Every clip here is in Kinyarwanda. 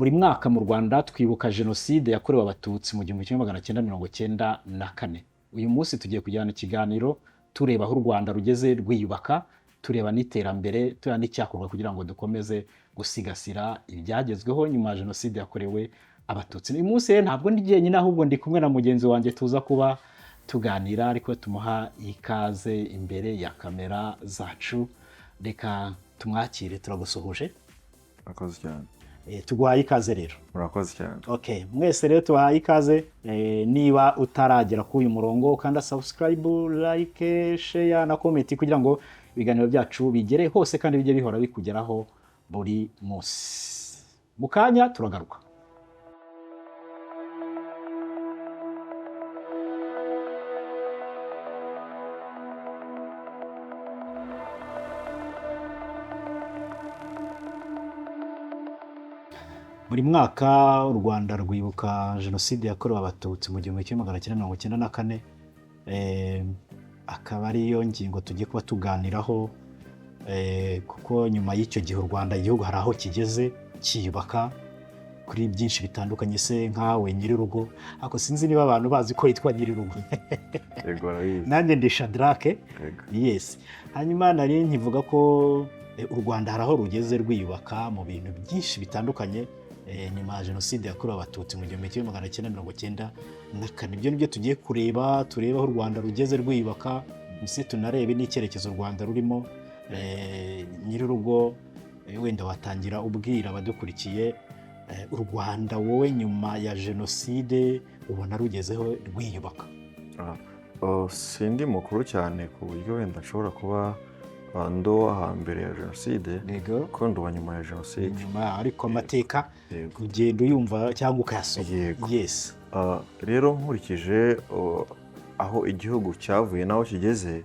Buri mwaka mu Rwanda twibuka Jenoside yakorewe Abatutsi mu 1994. Uyu munsi tugiye kugirana ikiganiro tureba aho u Rwanda rugeze rwiyubaka, tureba n'iterambere, tureba n'icyakorwa kugira ngo dukomeze gusigasira ibyagezweho nyuma ya Jenoside yakorewe Abatutsi. Uyu munsi rero ntabwo ndi jyenyine, ahubwo ndi kumwe na mugenzi wanjye tuza kuba tuganira, ariko tumuha ikaze imbere ya kamera zacu. Reka tumwakire. Turagusuhuje. Murakoze cyane. Tuguhaye ikaze rero. Murakoze cyane. Okay, mwese rero tubahaye ikaze. Niba utaragera kuri uyu murongo, ukanda subscribe, like, share na comment kugira ngo ibiganiro byacu bigere hose kandi bijye bihora bikugeraho buri munsi. Mu kanya turagaruka. Buri mwaka u Rwanda rwibuka Jenoside yakorewe Abatutsi mu 1994, akaba ariyo ngingo tugiye kuba tuganiraho, kuko nyuma y'icyo gihe u Rwanda, igihugu, hari aho kigeze cyiyubaka kuri byinshi bitandukanye. Se nkawe nyir'urugo, ariko sinzi niba abantu bazi ko yitwa nyir'urugo. Yego, barabizi. Nanjye ndi Shadrake. Yego. Yes. Hanyuma nari nkivuga ko u Rwanda hari aho rugeze rwiyubaka mu bintu byinshi bitandukanye, nyuma ya Jenoside yakorewe Abatutsi mu 1994. Ibyo nibyo tugiye kureba, turebe aho u Rwanda rugeze rwiyubaka, ndetse tunarebe n'icyerekezo u Rwanda rurimo. Nyir'urugo, wenda watangira ubwira abadukurikiye, u Rwanda wowe nyuma ya Jenoside ubona rugezeho rwiyubaka. Oh, sindi mukuru cyane ku buryo wenda nshobora kuba ndo hambere ya Jenoside, kuko ndi uwa nyuma ya Jenoside. Nyuma, ariko amateka Yego. ugenda uyumva cyangwa ukayasoma. Yego. Yes. Rero nkurikije aho igihugu cyavuye n'aho kigeze,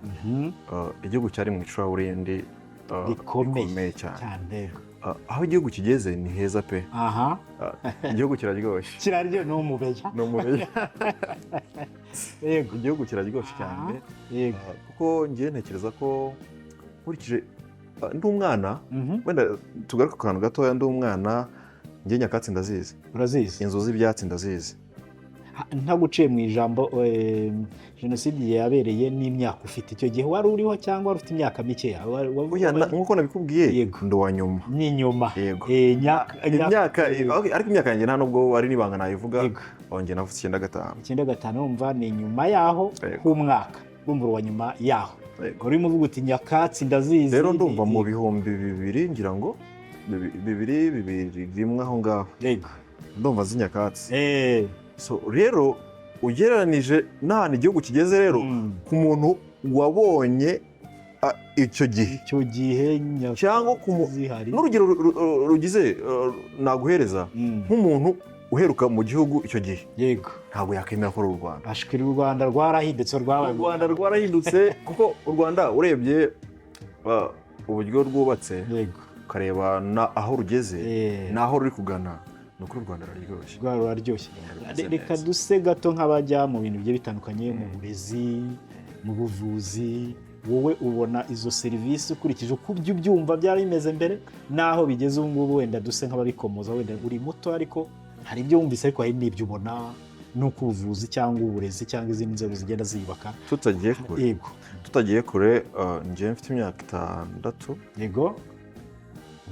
igihugu cyari mu icuraburindi rikomeye rikomeye cyane. Cyane, yego. Aho igihugu kigeze ni heza pe. Igihugu kiraryoshye. Kiraryo ni umubeya. Ni umubeya. Yego. Igihugu kiraryoshye cyane. Kuko ngiye ntekereza ko nkurikije, ndi umwana, wenda tugaruke ku kantu gatoya, ndi umwana ngiye nyakatsi ndazizi. Urazizi. Inzu z'ibyatsi ndazizi. Ntaguciye mu ijambo, jenoside yabereye n'imyaka ufite icyo gihe wari uriho cyangwa wari ufite imyaka mikeya? Oya, nk'uko nabikubwiye, Yego. ndi uwa nyuma. Ni nyuma. Yego. Imyaka Imyaka, okay, ariko imyaka yanjye nta nubwo ari n'ibanga nayivuga. Yego. Njye navutse 95. 95, wumva ni nyuma yaho Yego. h'umwaka, urumva uwa nyuma yaho. Yego. Urimo uvuga uti nyakatsi ndazizi. Rero ndumva mu 2000, ngira ngo bibiri, bibiri rimwe, aho ngaho. Yego. Ndumva nzi nyakatsi. So rero ugereranije n'ahantu igihugu kigeze rero, ku muntu wabonye icyo gihe, icyo gihe nyakatsi cyangwa zihari, n'urugero rugize naguhereza, nk'umuntu uheruka mu gihugu icyo gihe, ntabwo yakemera ko ari u Rwanda. Ashikira u Rwanda rwarahindutse, rwabaye U Rwanda rwarahindutse, kuko u Rwanda urebye uburyo rwubatse, ukareba aho rugeze n'aho ruri kugana, ni ukuri u Rwanda ruraryoshye. Rwa ruraryoshye. Rumeze Reka neza. duse gato nk'abajya mu bintu bigiye bitandukanye, mu burezi, mu buvuzi. Wowe ubona izo serivisi, ukurikije uko ujya ubyumva byari bimeze mbere n'aho bigeze ubu ngubu, wenda duse nk'ababikomoza. Wenda uri muto, ariko hari ibyo wumvise, ariko hari n'ibyo ubona n'uko ubuvuzi cyangwa uburezi cyangwa izindi nzego zigenda ziyubaka. Tutagiye kure, tutagiye kure, njyewe mfite imyaka 6,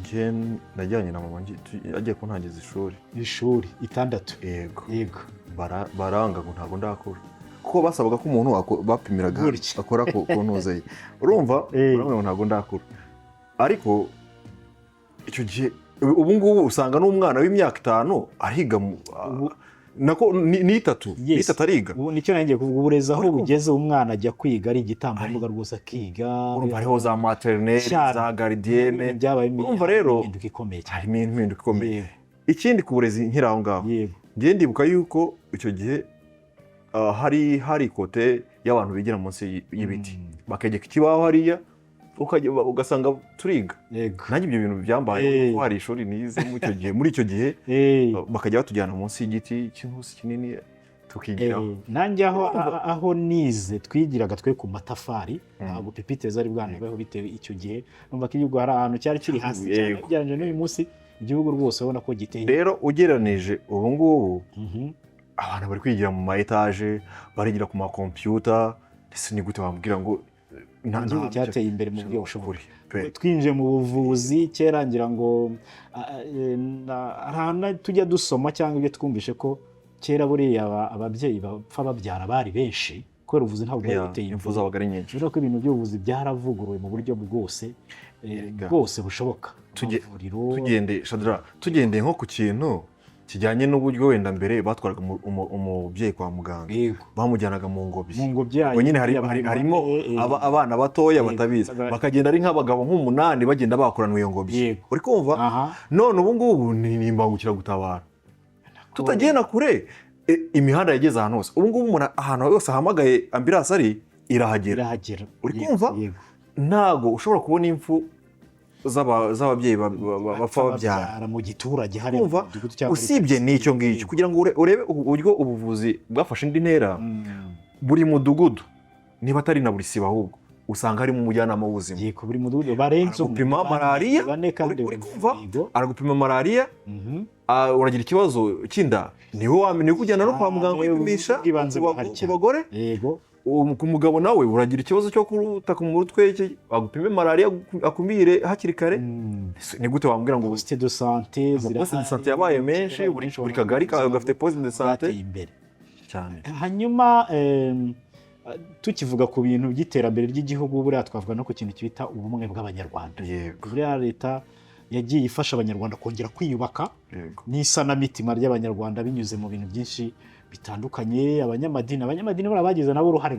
njye najyanye na mama agiye kuntangiza ishuri. Ishuri 6? Yego. Yego. Baranga ngo ntabwo ndakura, kuko basabaga ko umuntu bapimiraga Gutya. akora ku ntuze ye, urumva? Barambwira ngo ntabwo ndakura, ariko icyo gihe, ubu ngubu usanga n'umwana w'imyaka 5 ariga nako ni 3, ni 3 ariga. Ubu nicyo nanjye kuvuga, uburezi aho Ariko- bugeze, umwana ajya kwiga ari igitambambuga rwose, akiga. Urumva hariho za maternelle, Cyane. za gardienne. Byabaye Urumva rero, impinduka ikomeye cyane. Harimo impinduka ikomeye. Ikindi ku burezi, nkiri aho ngaho, njye ndibuka yuko icyo gihe hari ikote y'abantu bigira munsi y'ibiti, bakegeka ikibaho hariya, ugasanga turiga. Nanjye ibyo bintu byambaye, kuko hari ishuri nize muri icyo gihe, bakajya batujyana munsi y'igiti cy'intusi kinini tukigiraho. Nanjye aho nize twigiraga twe ku matafari, ntabwo pupitre zari bwanabeho, bitewe icyo gihe numva ko igihugu hari ahantu cyari kiri hasi cyane ugereranyije n'uyu munsi. Igihugu rwose ubona ko giteye. Rero ugereranije ubu ngubu, abantu bari kwigira mu ma étage, barigira ku makompiyuta, ese ni gute wambwira ngo Igihugu cyateye imbere mu buryo bushoboka. Ukuri pe. Twinjiye mu buvuzi, kera ngira ngo hari ahantu tujya dusoma cyangwa ibyo twumvishe ko kera buriya ababyeyi bapfa babyara bari benshi kubera ubuvuzi ntabwo bwari buteye Impfu imbere. zabaga ari nyinshi. Rero ko ibintu by'ubuvuzi byaravuguruwe mu buryo bwose Erega. bwose bushoboka. Amavuriro. Tugendeye, Shadra, tugendeye nko ku kintu kijyanye n'uburyo wenda mbere batwaraga umubyeyi kwa muganga, bamujyanaga mu ngobyi. Mu ngobyi yayo. Ubwo nyine harimo abana batoya batabizi, bakagenda ari nk'abagabo nk'umunani, bagenda bakoranwa iyo ngobyi. Uri kumva? Aha. None ubu ngubu ni imbangukiragutabara. Tutagenda kure, imihanda yageze ahantu hose. Ubu ngubu umuntu ahantu hose ahamagaye ambulance ari irahagera. Irahagera. Uri kumva? Yego. Ntago ushobora kubona impfu z'ababyeyi bapfa babyara Babyara mu giturage hariya mu Kumva? mudugudu cyangwa muri Usibye karitsiye. n'icyo ngicyo, kugira ngo urebe uburyo ubuvuzi bwafashe indi ntera, buri mudugudu, niba atari na buri sibo, ahubwo usanga harimo umujyanama w'ubuzima. Yego, buri mudugudu barenze umwe, Aragupima malariya, bane kandi uri kumva? Yego. Aragupima malariya, uragira ikibazo cy'inda, niwe niwe kujyana no kwa muganga kwipimisha. Bw'ibanze buhari Ku cyane. bagore. Ku mugabo nawe uragira ikibazo cyo kurutaka mu mutwe, agupime malariya, akumire hakiri kare. Ese ni gute wambwira ngo Poste de santé Poste de santé yabaye menshi, buri kagari gafite poste de santé. Bwateye imbere Cyane. Hanyuma tukivuga ku bintu by'iterambere ry'igihugu, buriya twavuga no ku kintu cyita ubumwe bw'Abanyarwanda. Buriya leta yagiye ifasha Abanyarwanda kongera kwiyubaka n'isanamitima ry'Abanyarwanda binyuze mu bintu byinshi bitandukanye. Abanyamadini buriya bagize nabo uruhare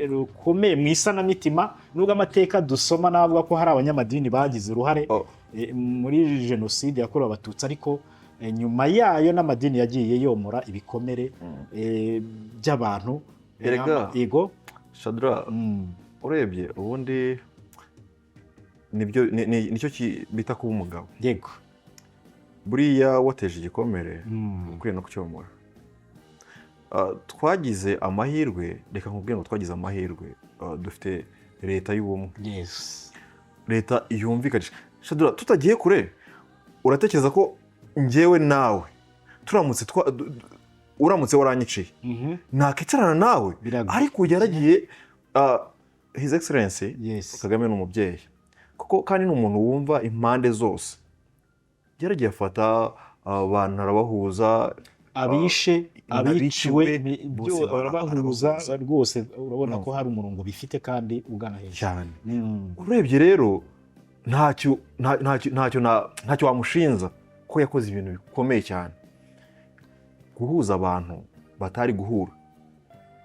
rukomeye mu isanamitima, nubwo amateka dusoma navuga ko hari abanyamadini bagize uruhare muri Jenoside yakorewe Abatutsi, ariko nyuma yayo n'amadini yagiye yomora ibikomere by'abantu. Erega. Yego. Shadra, urebye ubundi nibyo nicyo bita kuba umugabo. Buriya wateje igikomere, ukwiye no kucyomora. Twagize amahirwe, reka nkubwire ngo twagize amahirwe, dufite leta y'ubumwe, leta yumvikanisha. Shadura, tutagiye kure, uratekereza ko njyewe nawe turamutse uramutse waranyiciye, nakicarana nawe? Biragoye. Ariko yaragiye, His Excellency Kagame ni umubyeyi kuko kandi ni umuntu wumva impande zose. Yaragiye afata abantu arabahuza. Abishe, abiciwe, n'abiciwe, bose barabahuza. Barabahuza. Rwose urabona ko hari umurongo bifite kandi ugana hejuru. Cyane. Urebye rero ntacyo wamushinza ko yakoze ibintu bikomeye cyane. Guhuza abantu batari guhura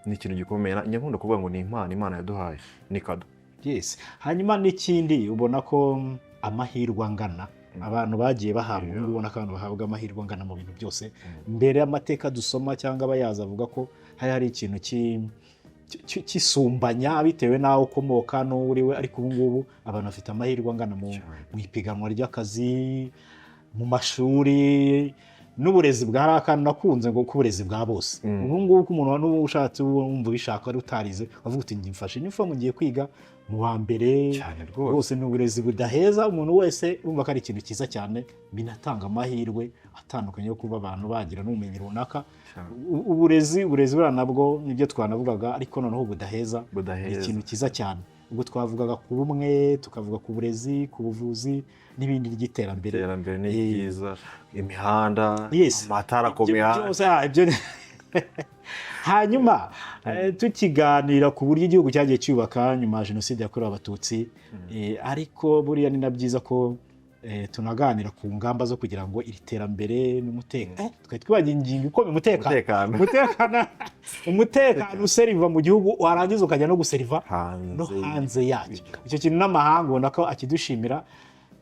ni ikintu gikomeye. Njya nkunda kuvuga ngo ni impano Imana yaduhaye, ni cadeau. Yes. Hanyuma n'ikindi, ubona ko amahirwe angana abantu bagiye bahabwa, ubu ngubu ubona ko abantu bahabwa amahirwe angana mu bintu byose. Mbere y'amateka dusoma cyangwa abayazi avuga ko hari ikintu cy'isumbanya bitewe n'aho ukomoka n'uwo uri we, ariko ubu ngubu abantu bafite amahirwe angana mu ipiganwa ry'akazi, mu mashuri n'uburezi bwa hari akantu nakunze ngo ko uburezi bwa bose. Ubu ngubu ko umuntu n'ubu ushatse wumva ubishaka wari utarize, wavuga uti njye mfashe inifomu ngiye kwiga mu wa mbere. Cyane rwose. Rwose ni uburezi budaheza umuntu wese, urumva ko ari ikintu cyiza cyane, binatanga amahirwe atandukanye yo kuba abantu bagira n'ubumenyi runaka. Uburezi buriya nabwo nibyo twanavugaga, ariko noneho budaheza ni Budaheza. ikintu cyiza cyane. Ubwo twavugaga ku bumwe, tukavuga ku burezi, ku buvuzi n'ibindi by'iterambere. Iterambere ni ryiza, imihanda, amatara ku Ibyo mihanda. byose, hanyuma tukiganira ku buryo igihugu cyagiye cyubaka nyuma ya Jenoside yakorewe Abatutsi, ariko buriya ni na byiza ko tunaganira ku ngamba zo kugira ngo iri terambere n'umutekano, twari twibagiwe ingingo ikomeye, umutekano. Umutekano. Umutekano useriva mu gihugu, warangiza ukajya no guseriva no hanze. Hanze yacyo. Icyo kintu n'amahanga ubona ko akidushimira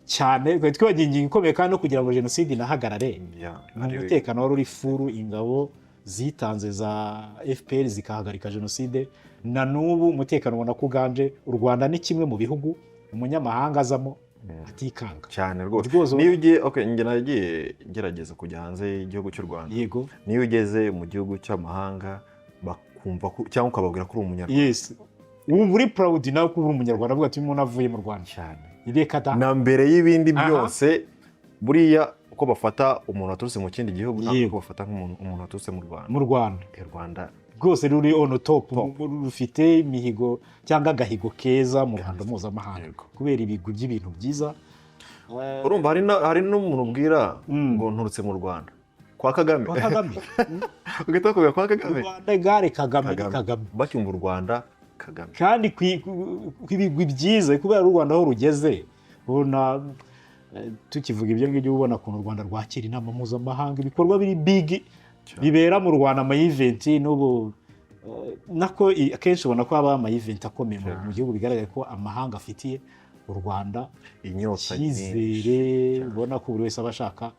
cyane. Twari twibagiwe ingingo ikomeye kandi no kugira ngo Jenoside inahagarare ni umutekano wari uri full. Ingabo zitanze za FPR zikahagarika Jenoside, na n'ubu umutekano ubona ko uganje. U Rwanda ni kimwe mu bihugu umunyamahanga azamo atikanga. Cyane rwose. Rwose. Niyo ugiye, okay, njye nagiye ngerageza kujya hanze y'igihugu cy'u Rwanda. Niyo ugeze mu gihugu cy'amahanga bakumva ko, cyangwa ukababwira ko uri Umunyarwanda, Yes, wumva uri proud nawe kuba uri Umunyarwanda, avuga ati uyu muntu avuye mu Rwanda. Cyane. Reka da. Na mbere y'ibindi byose. Buriya uko bafata umuntu waturutse mu kindi gihugu, ntabwo uko bafata nk'umuntu umuntu waturutse mu Rwanda. Mu Rwanda. U Rwanda rwose ruri on top, Top. rufite imihigo cyangwa agahigo keza mu ruhando mpuzamahanga kubera ibigwi by'ibintu byiza. Urumva hari n'umuntu ubwira ngo nturutse mu Rwanda kwa Kagame, Kwa Kagame. ugahita bakubwira kwa Kagame. Rwanda gare Kagame ni Kagame. Kagame. Bacyumva u Rwanda, Kagame. Kandi ku ibigwi byiza kubera u Rwanda aho rugeze, ubona tukivuga ibyo ngibyo, ubona ukuntu u Rwanda rwakira inama mpuzamahanga, ibikorwa biri big bibera mu Rwanda, ama event n'ubu nako akenshi ubona ko haba ama event akomeye mu gihugu, bigaragara ko amahanga afitiye u Rwanda inyota nyinshi. icyizere, ubona ko buri wese aba ashaka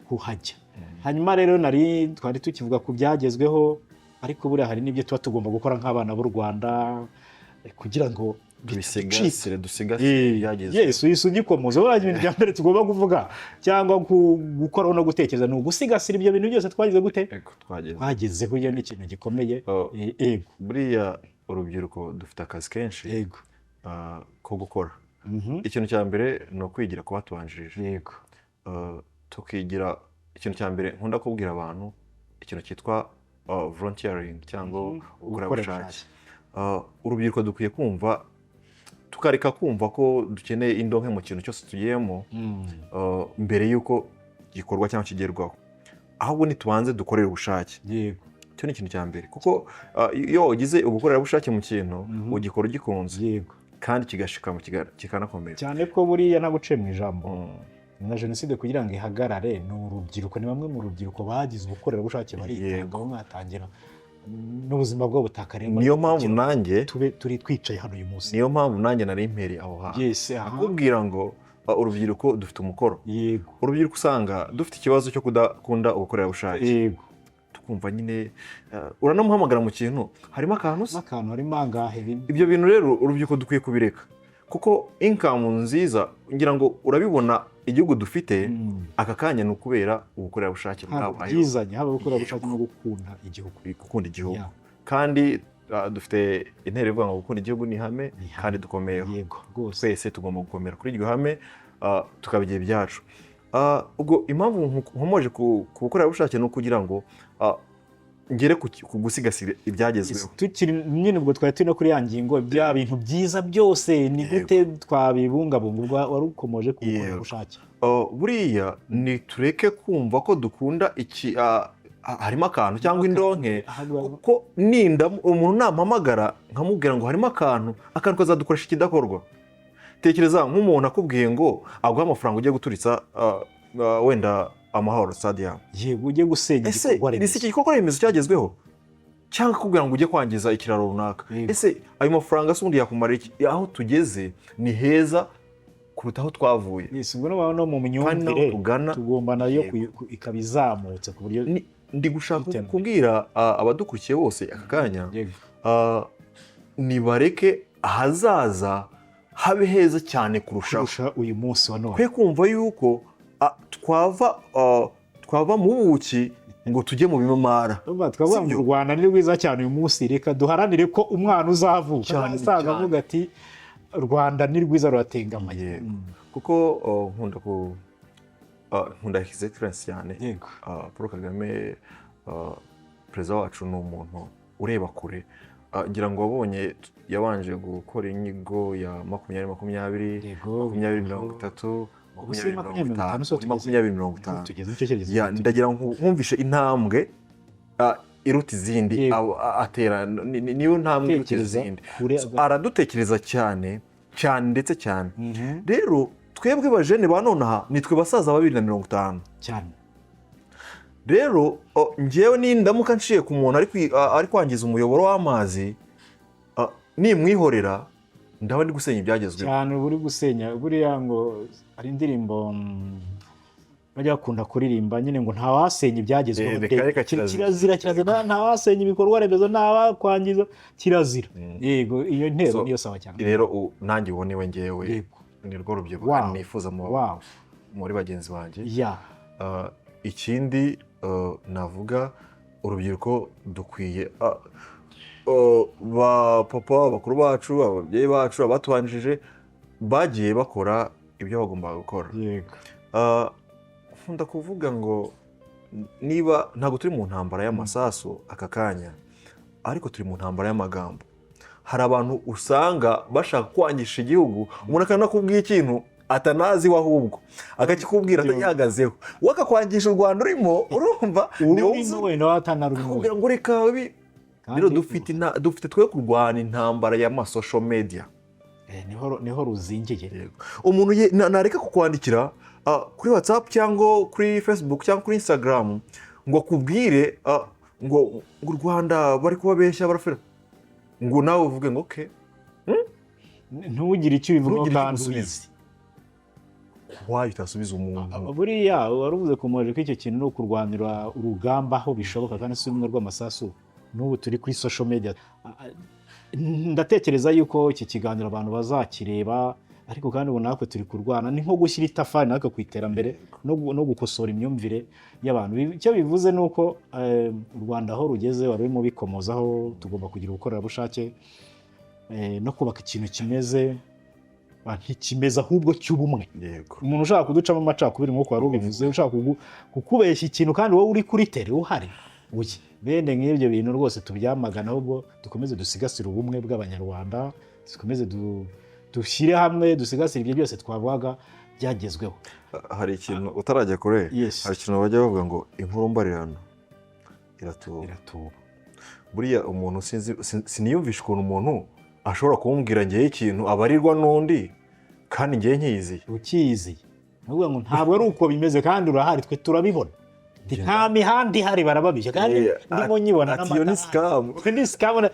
kuhajya. Hanyuma rero nari twari tukivuga ku byagezweho, ariko buriya hari n'ibyo tuba tugomba gukora nk'abana b'u Rwanda kugira ngo bitaducika. Tubisigasire, dusigasire ibyagezweho. Yes, uhise ugikomoza. Buriya ibintu bya mbere tugomba kuvuga cyangwa gukoraho no gutekereza ni ugusigasira ibyo bintu byose twagize gute? Ego, twageze. Twagezeho. Iyo ni ikintu gikomeye. Oh. Ego. Buriya urubyiruko dufite akazi kenshi ko gukora. Ikintu cya mbere ni ukwigira ku batubanjirije. Tukigira ikintu cya mbere nkunda kubwira abantu, ikintu cyitwa volunteering cyangwa ubukorerabushake. Urubyiruko dukwiye kumva, tukareka kumva ko dukeneye indonke mu kintu cyose tugiyemo mbere y'uko gikorwa cyangwa kigerwaho, ahubwo nitubanze dukorere ubushake. Icyo ni ikintu cya mbere, kuko iyo ugize ubukorerabushake mu kintu, ugikora ugikunze kandi kigashikama, kikanakomera. Cyane ko buriya ntaguciye mu ijambo, na jenoside kugira ngo ihagarare ni urubyiruko, ni bamwe mu rubyiruko bagize ubukorerabushake, baritanga, bamwe batangira n'ubuzima bwabo butakarengwa. Niyo mpamvu nanjye tube turi twicaye hano uyu munsi. Niyo mpamvu nanjye nari mpereye aho hantu Yes, aha. akubwira ngo urubyiruko dufite umukoro. Urubyiruko usanga dufite ikibazo cyo kudakunda ubukorerabushake. Tukumva nyine uranamuhamagara mu kintu harimo akantu se? N'akantu harimo angahe? Ibyo bintu rero urubyiruko dukwiye kubireka, kuko income nziza, ngira ngo urabibona, igihugu dufite aka kanya ni ukubera ubukorerabushake Haba bwabayeho. Byizanye, haba ubukorerabushake no gukunda igihugu. Gukunda igihugu. Kandi dufite intero ivuga ngo gukunda igihugu ni ihame, Ni ihame. kandi dukomeyeho. Yego rwose. Twese tugomba gukomera kuri iryo hame, tukabigira ibyacu. Ubwo impamvu nkomoje ku bukorerabushake ni ukugira ngo ngere ku gusigasira ibyagezweho. Tukiri nyine, ubwo twari turi no kuri ya ngingo, bya bintu byiza byose ni gute twabibungabunga? Ubwo wari ukomoje ku bukorerabushake. Buriya nitureke kumva ko dukunda iki, harimo akantu cyangwa indonke, kuko ninda umuntu nampamagara nkamubwira ngo harimo akantu, akantu kazadukoresha ikidakorwa. Tekereza nk'umuntu akubwiye ngo aguhe amafaranga ugiye guturitsa wenda Amahoro Stadium. Yego, ujye gusenya Ese igikorwa ni remezo. iki gikorwa remezo cyagezweho? Cyangwa akubwira ngo ujye kwangiza ikiraro runaka. Ese ayo mafaranga se ubundi yakumara iki? Aho tugeze ni heza kuruta aho twavuye. Yes, ubwo no mu Kandi n'aho myumvire tugana tugomba nayo ikaba izamutse ku buryo Ndi gushaka iterambere. kubwira abadukurikiye bose aka kanya, nibareke ahazaza habe heza cyane kurushaho Kurusha uyu munsi wa none. Twe kumva yuko twava mu buki ngo tujye mu bimamara. Urumva twavuga ngo Sibyo? u Rwanda ni rwiza cyane uyu munsi, reka duharanire ko umwana uzavuka Cyane, azasanga cyane. avuga ati u Rwanda ni rwiza, ruratengamaye. Yego. Kuko nkunda His Excellency cyane. Paul Kagame, perezida wacu, ni umuntu ureba kure. Ngira ngo wabonye yabanje gukora inyigo ya 2020, 2030, Ubu si 2050, 2050 so tugeze- 2050. Tugeze mu cyo cyerekezo. Ya, ndagira ngo nkumvishe intambwe iruta izindi atera, niyo ntambwe iruta Tekereza izindi. kure. So, aradutekereza cyane cyane ndetse cyane. Rero twebwe bajene ba nonaha nitwe basaza ba 2050. Cyane. Rero njyewe nindamuka nciye ku muntu ari kwangiza umuyoboro w'amazi, nimwihorera ndaba ndi gusenya ibyagezweho. Cyane, uba uri gusenya. Buriya ngo hari indirimbo bajya bakunda kuririmba nyine ngo ntawasenya ibyagezweho. Reka reka, kirazira. Kirazira, kirazira, ntawasenya ibikorwa remezo, ntawakwangiza, kirazira. Yego, iyo ntero So, niyo sawa cyane. Rero nanjye uwo niwe ngewe, ni rwo rubyiruko kandi nifuza muri bagenzi banjye. Ikindi navuga, urubyiruko dukwiye ba papa bakuru bacu, ababyeyi bacu, abatubanjije bagiye bakora ibyo bagombaga gukora. Nkunda kuvuga ngo niba ntabwo turi mu ntambara y'amasasu aka kanya, ariko turi mu ntambara y'amagambo. Hari abantu usanga bashaka kwangisha igihugu, umuntu akanakubwira ikintu atanazi we, ahubwo akakikubwira atagihagazeho, we akakwangisha u Rwanda urimo. Urumva, ni wowe Ururimo wenda watanarurimo. Akakubwira ngo reka ibi. Rero dufite twe kurwana intambara y'ama social media. Niho ruzingiye. Umuntu nareka kukwandikira kuri WhatsApp cyangwa kuri Facebook cyangwa kuri Instagram ngo akubwire ngo u Rwanda bari kubabeshya, barafera, ngo nawe uvuge ngo okay. Ntugire icyo ubivugaho Ntugire icyo kandi umusubiza. ubizi. Wayo utasubiza umuntu. Buriya wari uvuze ku ko icyo kintu ni ukurwanira urugamba aho bishoboka, kandi si rumwe rw'amasasu. N'ubu turi kuri social media. Ndatekereza yuko iki kiganiro abantu bazakireba, ariko kandi ubu natwe turi kurwana, ni nko gushyira itafari natwe ku iterambere no gukosora imyumvire y'abantu. Icyo bivuze ni uko u Rwanda aho rugeze, wari urimo ubikomozaho, tugomba kugira ubukorerabushake no kubaka ikintu kimeze, ntikimeze ahubwo cy'ubumwe. Umuntu ushaka kuducamo amacakubiri, nk'uko wari ubivuze, ushaka kukubeshya ikintu kandi wowe uri kuri terrain uhari uye, bene nk'ibyo bintu rwose tubyamagana, ahubwo dukomeze dusigasire ubumwe bw'Abanyarwanda, dukomeze dushyire hamwe, dusigasire ibyo byose twavugaga byagezweho. Hari ikintu utarajya kure. Yes. Hari ikintu bajya bavuga ngo inkuru mbarirano iratuba. Iratuba. Buriya umuntu sinzi, siniyumvisha ukuntu umuntu ashobora kumbwira ngewe ikintu abarirwa n'undi kandi ngewe nkiyiziye. Ukiyiziye, ni ukuvuga ngo ntabwo ari uko bimeze kandi urahari, twe turabibona. Ati, nta mihanda ihari, barababeshya kandi ndimo nyibona. Ati iyo ni scam. Ni scam,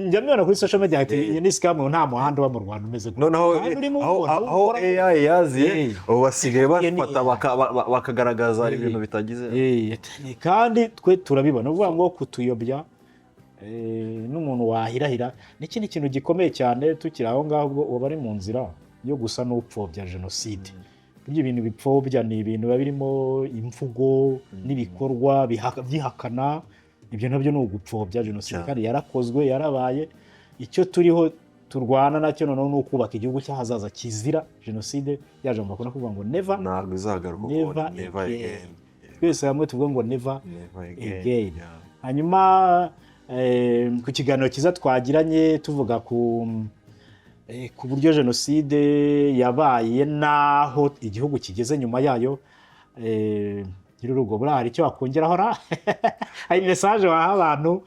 njya mbibona kuri social media, ati iyo ni scam, nta muhanda uba mu Rwanda umeze gutya. Noneho Kandi urimo aho uwubona, aho ukora- AI yaziye, ubu basigaye bafata bakagaragaza ibintu bitagize. Kandi twe turabibona. Ni ukuvuga ngo kutuyobya n'umuntu wahirahira n'ikindi kintu gikomeye cyane. Tukiri aho ngaho, ubwo uba ari mu nzira yo gusa n'upfobya jenoside. Ibyo bintu bipfobya ni ibintu biba birimo imvugo n'ibikorwa byihakana, ibyo nabyo ni ugupfobya jenoside. Cyane. Kandi yarakozwe, yarabaye. Icyo turiho turwana nacyo noneho ni ukubaka igihugu cy'ahazaza kizira jenoside. Yaje mu bakunda kuvuga ngo never Ntabwo izagaruka never ukundi. Never again. again. Twese hamwe tuvuge ngo never Never again. again. Yeah. Hanyuma ku kiganiro cyiza twagiranye tuvuga ku buryo jenoside yabaye n'aho igihugu kigeze nyuma yayo, nyir'urugo, buriya hari icyo wakongeraho ra? Hari message waha abantu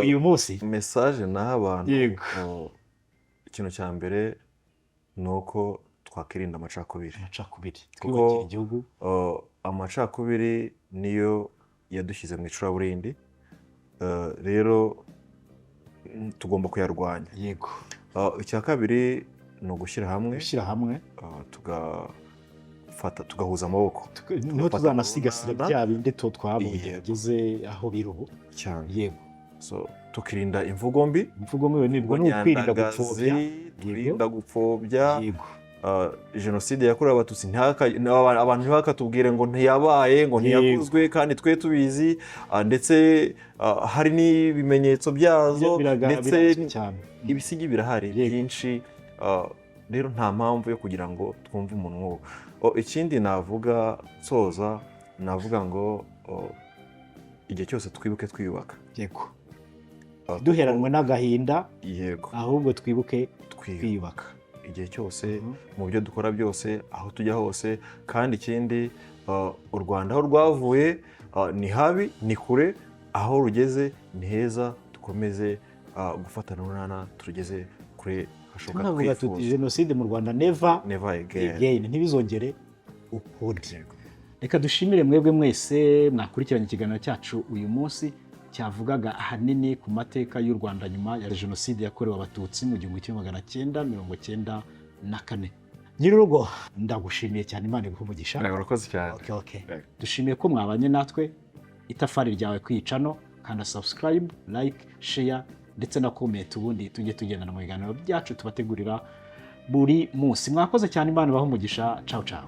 uyu munsi? Message naha abantu, Yego. Ikintu cya mbere ni uko twakwirinda amacakubiri. Amacakubiri. Kuko Twiyubakira igihugu. Amacakubiri niyo yadushyize mu icuraburindi. Rero tugomba kuyarwanya. Icya kabiri ni ugushyira hamwe. Gushyira hamwe. Tugafata, tugahuza amaboko. Niho tuzanasigasira urunana. bya bindi twabonye bigeze aho biri ubu. Cyane. So tukirinda imvugo mbi. Imvugo mbi nibwo ni ukwirinda gupfobya. Turinda gupfobya. Jenoside yakorewe Abatutsi, abantu ntibakatubwire ngo ntiyabaye, ngo ntiyakozwe, kandi twe tubizi, ndetse hari n'ibimenyetso byazo, ndetse Birazwi cyane. Ibisigi birahari byinshi. Rero nta mpamvu yo kugira ngo twumve umuntu nk'uwo. Ikindi navuga nsoza, navuga ngo igihe cyose twibuke twiyubaka. Duheranwe n'agahinda, ahubwo twibuke twiyubaka twiyubaka. Igihe cyose, mu byo dukora byose, aho tujya hose. Kandi ikindi, u Rwanda aho rwavuye ni habi, ni kure, aho rugeze ni heza. Dukomeze gufatana urunana, turugeze kure hashoboka Tunavuga tuti twifuza. jenoside mu Rwanda never Never again. again, ntibizongere ukundi. Reka dushimire mwebwe mwese mwakurikiranye ikiganiro cyacu uyu munsi cyavugaga ahanini ku mateka y'u Rwanda nyuma ya jenoside yakorewe Abatutsi mu 1994. Nyir'urugo, ndagushimiye cyane, Imana iguhe umugisha. Urakoze cyane. Okay. Yego. Dushimiye ko mwabanye natwe. Itafari ryawe kwicano, kanda subscribe, like, share ndetse na comment, ubundi tujye tugendana mu biganiro byacu tubategurira buri munsi. Mwakoze cyane, Imana ibahe umugisha. Ciao ciao.